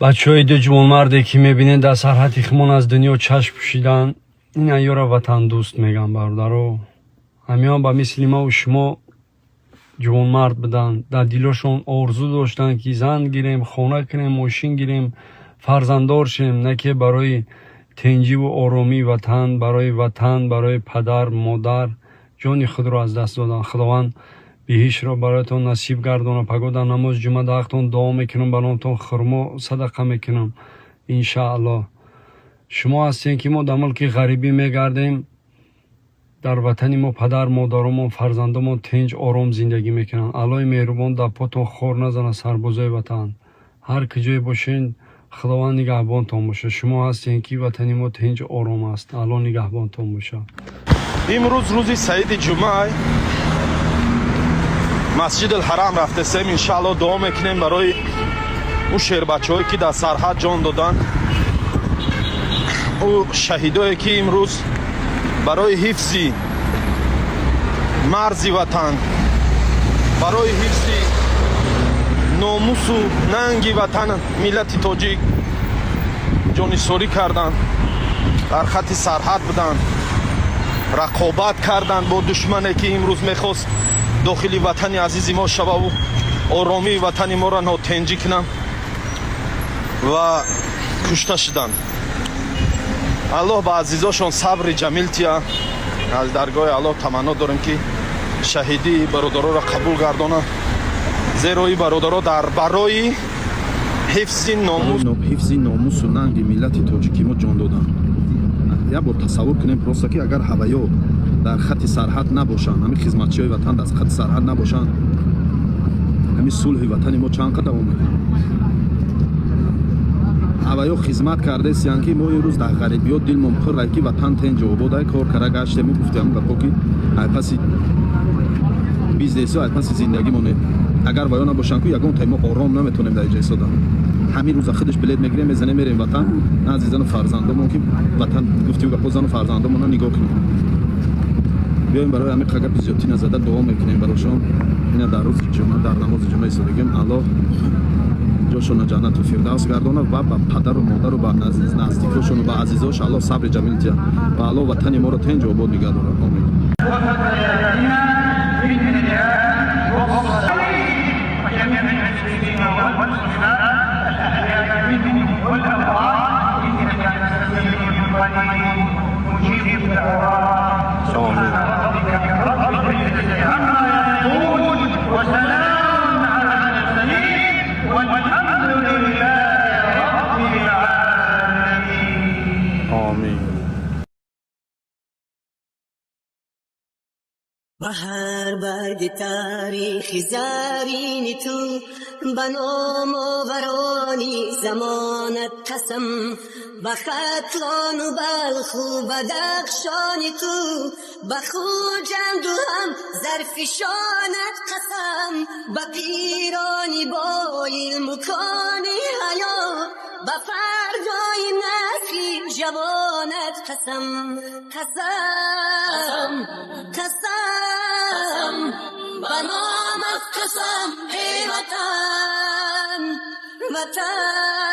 Бачаҳои ду ҷавонмарде, ки мебинед, дар сарҳади химон аз дунё чашм пӯшиданд. Ин айёра ватандӯст мегӯям, бародаро. Ҳамиён ба мисли маву шумо ҷавонмард буданд. Дар дилошон орзу доштанд, ки зан гирем, хона кунем, мошин гирем, фарзанддор шем, на ки барои тинҷиву оромии ватан, барои ватан, барои падар модар ҷони худро аз даст доданд. Худованд биҳиштро бароятон насиб гардонад. Пагоҳ дар намози ҷумъа дар ҳақтон дуо мекунам, ба номтон хурмо садақа мекунам, иншааллоҳ. Шумо ҳастем, ки мо дар мулки ғарибӣ мегардем. Дар ватани мо падар модаромон, фарзандомон тинҷ ором зиндагӣ мекунанд. Аллоҳи меҳрубон дар потон хор назанад. Сарбозои ватан, ҳар куҷое бошед, Худованд нигаҳбонтон бошад. Шумо ҳастем, ки ватани мо тинҷ ором аст. Аллоҳ нигаҳбонтон бошад. Имрӯз рӯзи саиди ҷумъа, Масҷидулҳарам рафтесем. Иншаалло, дуо мекунем барои ӯ шербачаҳое, ки дар сарҳад ҷон доданд, ӯ шаҳидое, ки имрӯз барои ҳифзи марзи ватан, барои ҳифзи номусу нанги ватан, миллати тоҷик ҷонисорӣ карданд, дар хатти сарҳад буданд, рақобат карданд бо душмане, ки имрӯз мехост дохили ватани азизи мо шававу оромии ватани моро нотенҷӣ кунанд ва кушта шуданд. Аллоҳ ба азизошон сабри ҷамил тия. Аз даргоҳи Аллоҳ таманно дорем, ки шаҳидии бародароро қабул гардонад, зеро ин бародаро дар барои ҳифзи номус ҳифзи номусу нанги миллати тоҷики мо ҷон доданд. Як бор тасаввур кунем просто, ки агар ҳаваё дар хатти сарҳад набошанд, ҳамин хизматчиҳои ватан дар хатти сарҳад набошанд, ҳамин сулҳи ватани мо чанд қадам омадем? Ҳаваё хизмат кардесиян, ки мо имрӯз дар ғарибиёт дилмон пуррай, ки ватан тенҷ ободай. Кор кара гаштему гуфтем гапо, ки ай паси бизнесу ай паси зиндагимоне. Агар ваё набошанд ку, ягон тай мо ором наметонем дар иҷа истода. Ҳамин рӯза худаш билет мегирем, мезанем, мерем ватан, назди зану фарзандомон, ки ватан гуфтим гапо, зану фарзандомона нигоҳ кунем. Биёем, барои ҳамин гапи зиёдтӣ назада, дуо мекунем барошон. Ина дар рӯзи ҷумъа дар намози ҷумъа истодагем. Аллоҳ ҷошонро ҷаннату фирдавс гардонад ва ба падару модару ба наздикошону ба азизош Аллоҳ сабри ҷамил диҳад ва Аллоҳ ватани моро тенҷу обод нигаҳ дорад. Омин. وفتياتنا بالنجاة والصالحين وجميع المسلمين والمسلمات الأحياء منهم والأموات، إنك سميع قريب مجيب الدعوات. سبحان ربك رب العزة عما يصفون وسلام على المرسلين والحمد لله رب العالمين. Омин. Ба ҳар барги таърихи зарини ту, ба номоварони замонат қасам, ба Хатлону Балху Бадахшони ту, ба Хуҷанду ҳам Зарфишонат қасам, ба пирони бо илму кони ҳаё, ба фардои насли ҷавонат қасам, қасам, қасам, ба номат қасам, эй ватан, ватан.